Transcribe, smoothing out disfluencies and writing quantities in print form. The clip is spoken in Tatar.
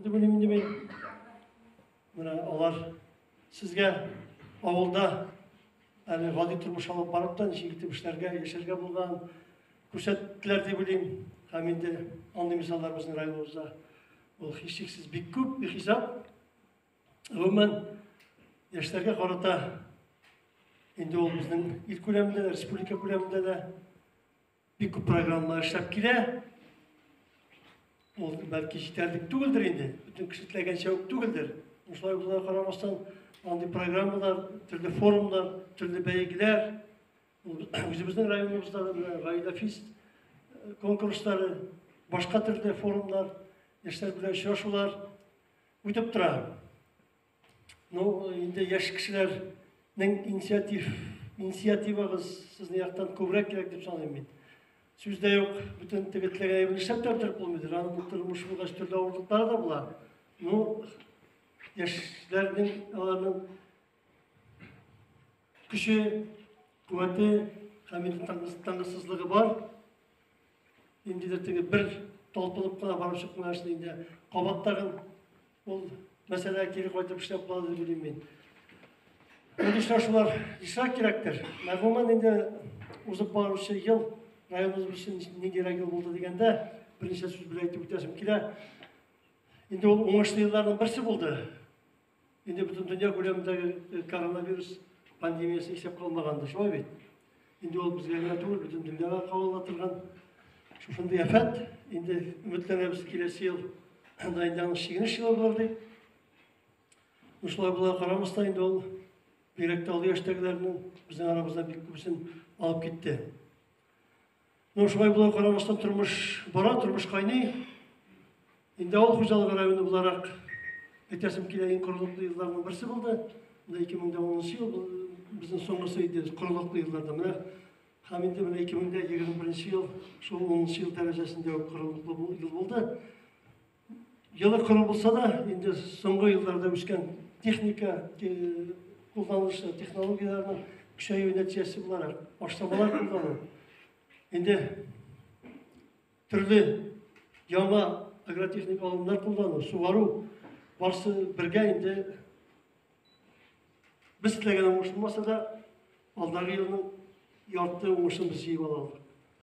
дип уйлыйм инде мин. Менә алар сезгә авылда әле гади тормыш алып барып та ничек итеп эшләргә, яшәргә булган күрсәттеләр дип уйлыйм. Һәм инде андый мисаллар безнең районыбызда ул һичшиксез бик күп, бихисап. Гомумән, яшьләргә карата инде ул безнең ил күләмендә дә, республика күләмендә дә бик күп программалар эшләп килә. Ул бәлки җитәрлек түгелдер инде, бөтен кеше теләгәнчә үк түгелдер. Шулай булуына карамастан, андый программалар, төрле форумнар, төрле бәйгеләр, үзебезнең районыбызда да менә Гаилә фест конкурслары, башка төрле форумнар, яшьләр белән очрашулар үтеп тора. Ну, инде яшь кешеләрнең инициатив, инициативагыз сезнең яктан күбрәк кирәк дип саныйм мин. Сүз дә юк, бөтен теге теләгән әйберне эшләп тә бетереп булмыйдыр. Аның тормыш булгач төрле авырлыклары да була. Ну, яшьләрнең аларның көче, куәте һәм инде тынгысызлыгы бар. Ниндидер теге бер талпынып кына барып чыкмаган эшне инде кабат тагын ул мәсьәләгә кире кайтып эшләп була дип уйлыйм мин. Мондый очрашулар ешрак кирәктер. Гомумән инде узып баручы ел районыбыз өчен ниндирәк ел булды дигәндә, берничә сүз белән әйтеп үтәсем килә. Инде ул уңышлы елларның берсе булды. Инде бөтен дөнья күләмендәге коронавирус пандемиясе исәпкә алмаганда, шулай бит? Инде ул безгә генә түгел, бөтен дөньяга кагыла торган шушындый афәт. Инде өметләнәбез, киләсе ел да инде аның чигенеш елы булыр дип. Шулай була карамастан инде ул бигрәк тә олы яшьтәгеләрнең безнең арабыздан бик күбесен алып китте. Ну, шулай була карамастан тормыш бара, тормыш кайный. Инде авыл хуҗалыгы районы буларак әйтәсем килә, иң корылыклы елларның берсе булды. Менә 2010 ел безнең соңгысы иде корылыклы елларда. Менә һәм инде менә 2021 ел шул 10 ел дәрәҗәсендә үк корылыклы ел булды. Елы коры булса да, инде соңгы елларда үскән техника кулланышы, технологияләрнең көчәюе нәтиҗәсе буларак, ашламалар куллану, инде төрле яңа агротехник алымнар куллану, сугару, барсы бергә инде без теләгән уңыш булмаса да, алдагы елның ярты уңышын без җыеп ала алдык.